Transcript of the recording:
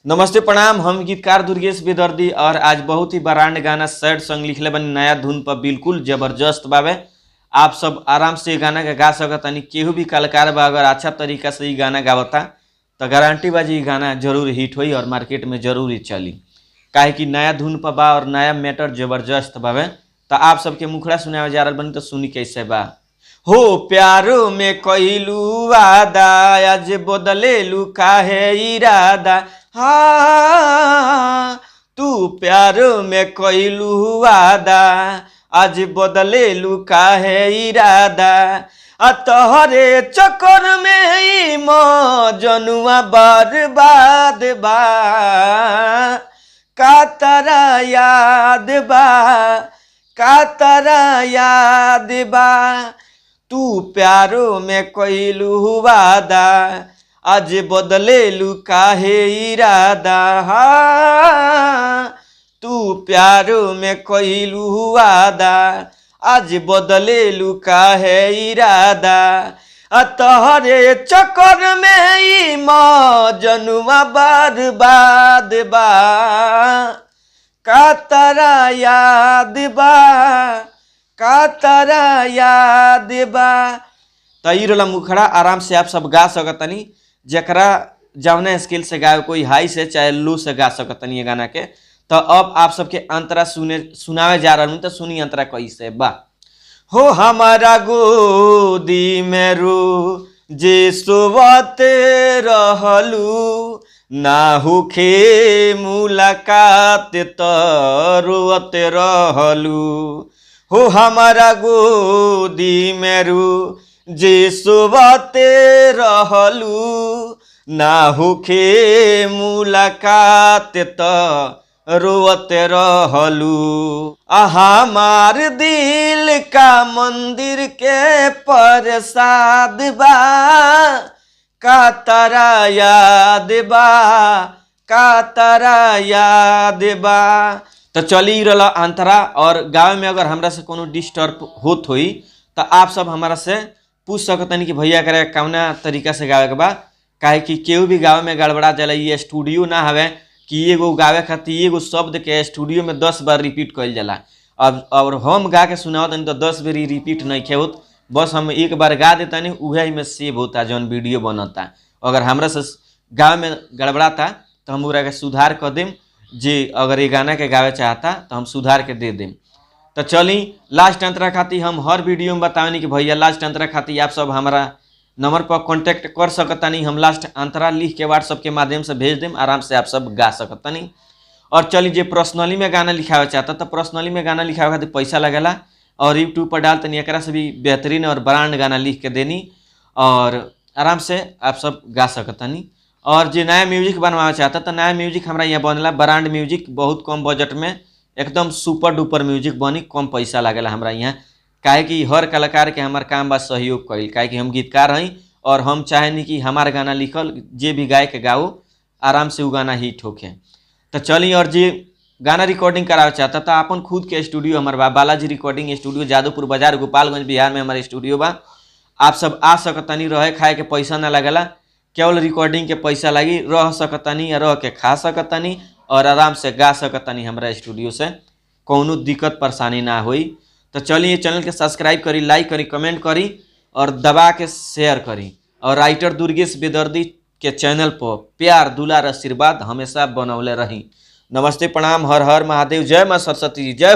नमस्ते प्रणाम, हम गीतकार दुर्गेश बेदर्दी और आज बहुत ही ब्रांड गाना सैड सॉन्ग लिखले बनी नया धुन पर, बिल्कुल जबरदस्त बावे। आप सब आराम से गाना के गा सकतानी। केहू भी कलाकार बा अगर अच्छा तरीका से ई गाना गावता तो गारंटी बा जी गाना जरूर हिट होई और मार्केट में जरूर ही चली, काहे कि नया धुन पर बा और नया मैटर जबरदस्त बावे। तो आप सबके मुखड़ा सुनावे जा रहल बनी, तो सुनी कैसे बा। हो प्यारो में कइलू वादा, आज बदलेलू काहे इरादा। हाँ तू प्यारो में कइलू वादा, आज बदलेलू काहे इरादा। आ तोहरे चक्कर में ई मजनुआ बर्बाद बा, का तारा याद बा, का तारा याद बा। तू प्यारो में कइलू वादा, आज बदलेलू काहे इरादा। हाँ तू प्यारो में कइलू वादा, आज बदलेलू काहे इरादा। आ तोहरे चक्कर में ई मजनुआ बर्बाद बा, का तारा याद बा, का तारा याद बा। त ई रहला मुखड़ा, आराम से आप सब गा सकतनी। जकरा जवना स्किल से गावे, कोई हाई से चाहे लो से गा सकतनी ये गाना के। तो अब आप सबके अंतरा सुने सुनावे जा रहल हूं, तो सुनी अंतरा कैसे बा। हो हमारा गोदी में रो जे सोवते रहलू, ना होखे मुलाकात त रोवते रहलू। हो हमारा गोदी में रो जे सोवते रहलू, ना होखे मुलाकात त रोवते रहलू। हमार दिल का मंदिर के प्रसाद बा, का तारा याद बा, का तारा याद बा। तो चली रहला अंतरा। और गाँव में अगर हमरा से कोनो डिस्टर्ब होत होई तो आप सब हमारा से पूछ सकतनी कि भैया करे कौना तरीका से गावे के बा, काहे कि केहू भी गावे में गड़बड़ा जाला। ये स्टूडियो ना हवे कि एगो गावे खातिर एगो शब्द के स्टूडियो में 10 बार रिपीट कइल जाला। अब और हम गा के सुनावतनी तो 10 बेर रिपीट नहीं होत, बस हम एक बार गा देतानी उहे में सेव होता जौन वीडियो बनता। अगर हमरा से गावे में गड़बड़ाता तो हम ओकरा के सुधार कर देम, जे अगर ये गाना के गावे चाहता तो हम सुधार के they them. तो चली लास्ट अंतरा खातिर हम हर वीडियो में बतावनी कि भैया लास्ट अंतरा खातिर आप सब हमारा नंबर पर कांटेक्ट कर सकतानी। हम लास्ट अंतरा लिख के व्हाट्सअप के माध्यम से भेज देम, आराम से आप सब गा सकतानी। और चली जे पर्सनली में गाना लिखावे चाहता तो पर्सनली में गाना लिखावे खातिर पैसा लगेला, और यूट्यूब पर डाल तनी एकरा से भी बेहतरीन और ब्रांड गाना लिख के देनी और आराम से आप सब गा सकतानी। और जे नया म्यूजिक बनवावे चाहता तो नया म्यूजिक हमारा यहाँ बनेला, ब्रांड म्यूजिक बहुत कम बजट में एकदम सुपर डुपर म्यूजिक बनी, कम पैसा लागेला हमारा यहाँ। काहे कि हर कलाकार के हमार काम बा सहयोग कइल, काहे कि हम गीतकार हई और हम चाहेनी कि हमार गाना लिखल जे भी गाय के गाओ आराम से उ गाना हिट होखे। तो चली और जे गाना रिकॉर्डिंग करावे चाहता तो अपन खुद के स्टूडियो हमार बा, बालाजी रिकॉर्डिंग स्टूडियो, जादवपुर बाजार, गोपालगंज, बिहार में हमारे स्टूडियो बा। आप सब आ सकतनी, रहे खाए के पैसा ना लगेला, केवल रिकॉर्डिंग के पैसा लगी। रह सकतनी या रह के खा सकतनी और आराम से गा सकतनी हमारा स्टूडियो से, कौनो दिक्कत परेशानी ना होई। तो चलिए चैनल के सब्सक्राइब करी, लाइक करी, कमेंट करी और दबा के शेयर करी। और राइटर दुर्गेश बेदर्दी के चैनल पर प्यार दुलार आशीर्वाद हमेशा बनौले रही। नमस्ते प्रणाम, हर हर महादेव, जय माँ सरस्वती, जय।